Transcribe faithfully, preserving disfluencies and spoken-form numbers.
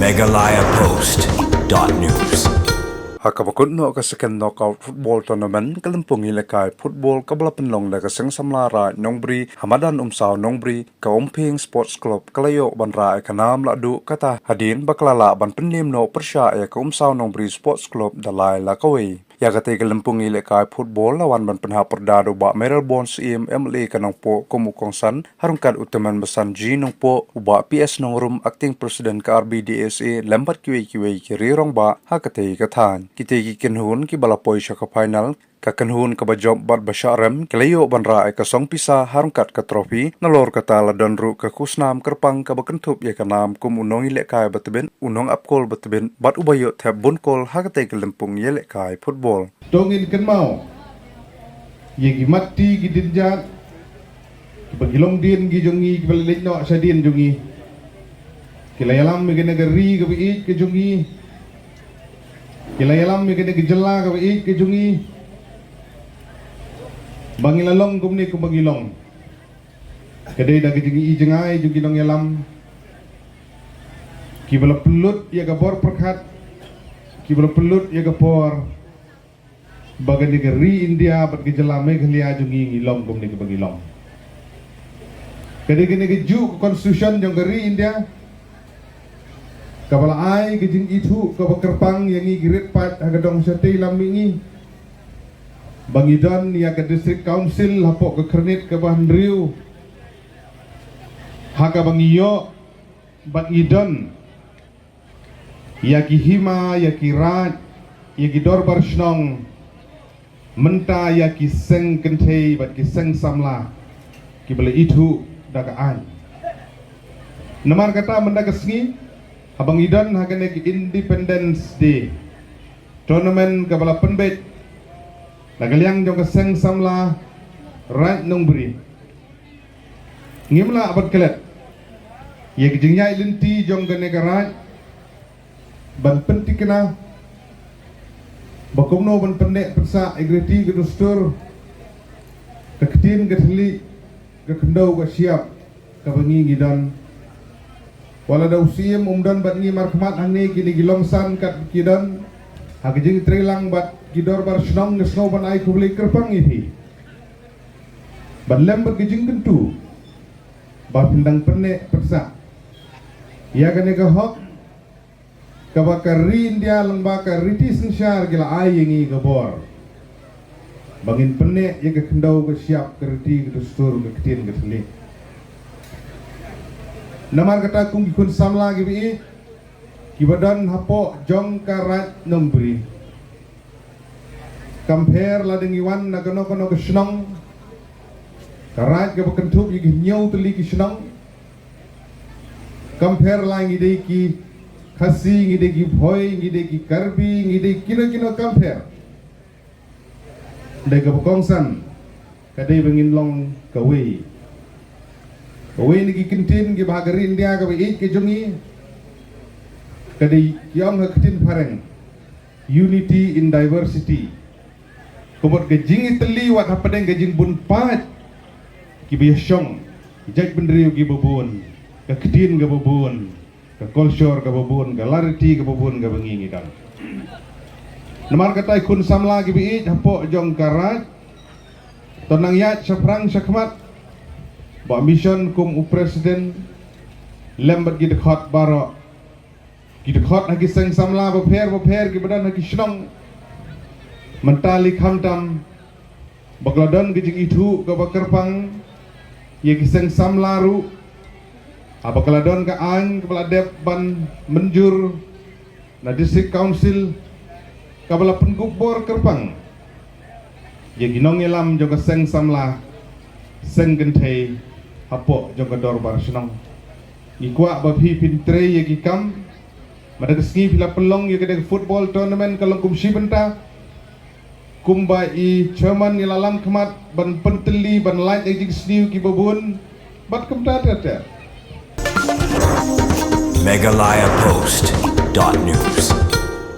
Meghalaya Post dot news. Ha kaba kut noh ka second knockout football tournament ka lympung ïalehkai football kaba la pynlong da ka Seng Samla Raid Nongbri ha madan Umsaw Nongbri, ka Umphing Sports Club ka la ïoh ban rah ïa ka nam lahduh kata hadien ba ka la lah ban pynliem noh pyrshah ïa ka Umsaw Nongbri Sports Club da lai la kawei. Ïa katei ka lympung ïalehkai football la wan ban pynhap pyrda da u Bah Mayralborn Syiem, M L A ka Nongpoh, kum u kongsan, ha ryngkat u Tymmen Basan G Nongpoh, u Bah P S Nongrum, Acting President ka R B D S A, lem bad kiwei kiwei ki riew rangbah ha katei ka thaiñ. Kitei ki kynhun kiba la poi sha ka final, ka kynhun kaba jop bad ba shah rem, ki la ïoh ban rah ïa ka song pisa ha ryngkat ka trophy. Nalor kata la don ruh ka khusnam kyrpang kaba kynthup ïa ka nam kum u nongïalehkai ba tbit, u nongap kol ba tbit, bad uba ïoh thep bun kol ha katei ka lympung ïalehkai football. To ngin kynmaw ïa ki mat ti ki dienjat, kiba ki longdien ki jong ngi, kiba la leit noh shadien jong ngi. Ki la ïalam ïa kane ka ri kaba ïeit ka jong ngi. Ki la ïalam ïa kane ka jylla kaba ïeit ka jong ngi, ba ngi la long kumne kumba ngi long. Ka dei da ka jingïohi jngai jong ki nongïalam, kiba la pynlut ïa ka bor pyrkhat, kiba la pynlut ïa ka por, ba kane ka ri India bad ka jylla Meghalaya jong ngi ngi long kumne kaba ngi long. Ka dei kane kajuh ka constitution jong ka ri India, kaba la ai ka jingithuh kaba kyrpang ïa ngi ki riewpaid ha ka dong shatei lam mihngi, ba ngi don ïa ka District Council hapoh ka khyrnit kaba hynriew, ha kaba ngi ïoh bad ngi don ïa ki hima, ïa ki raid, ïa ki dorbar shnong, mynta ïa ki seng kynthei bad ki seng samla, kiba la ithuh da ka aiñ. Namar kata mynta ka sngi, haba ngi don ha kane ka Independence Day tournament kaba la pynbeit na ka liang jong ka Seng Samla Raid Nongbri, ngim lah ban klet ïa ka jingïaid lynti jong kane ka raid ban pynthikna ba kumno ban pynneh pynsah ïa ka riti ka dustur, ka ktien ka thylliej, ka khyndew ka shyiap kaba ngi ngi don. Wat la da u Syiem um don bad ngi markhmat hangne, kine ki longsan kat ki don ha ka jingtreilang bad ki dorbar shnong, nga sngew ban ai khublei kyrpang ïa phi ban lem bad ka jingkyntu ba phin dang pynneh pynsah ïa kane ka hok kaba ka ri India lyngba ka riti synshar ki la ai ïa ngi ka bor ba ngin pynneh ïa ka khyndew ka shyiap, ka riti ka dustur, ka ktien ka thylliej. Namar kata kum ki khun samla kiba ïeit kiba don hapoh jong ka Raid Nongbri, kam pher lada ngi wan na kano kano ka shnong, ka raid kaba kynthup ïa ki hynñiew tylli ki shnong, kam pher la ngi dei ki Khasi, ngi dei ki Bhoi, ngi dei ki Karbi, ngi dei kino kino, kam pher. Dei kaba kongsan ka dei ba ngin long kawei. Kawei na ki kyntien kiba ha ka ri India kaba ïeit ka jong ngi ka dei, ki ong ha ka ktien phareng, unity in diversity. Ka mut ka jingïatylli wat hapdeng ka jingbun paid kiba ïashong, ki jaitbynriew kiba bun, ka ktien kaba bun, ka culture kaba bun, ka lariti kaba bun kaba ngi ngi don. Namar kata, khun samla kiba ïeit hapoh jong ka raid, to nang ïaid shaphrang shakhmat, Bah Mission kum u president lem bad ki dkhot baroh, ki dkhot ha ki seng samla bapher bapher kiba don ha ki shnong. Mynta lei khamtam ba ka la don ka jingithuh kaba kyrpang ïa ki seng samla ruh, haba ka la don ka aiñ kaba la dep ban mynjur na District Council, kaba la pynkup bor kyrpang ïa ki nongïalam jong ka seng samla, seng kynthei hapoh jong ka dorbar shnong. Ngi kwah ba phi phin trei ïa ki kam. Mynta ka sngi phi la pynlong ïa ka dei ka football tournament, ka long kum shi bynta. Kumba i chairman i la lam khmat ban pyntylli, ban lait ïa ki jingsniew kiba bun bad kumta ter ter. Meghalaya Post dot news.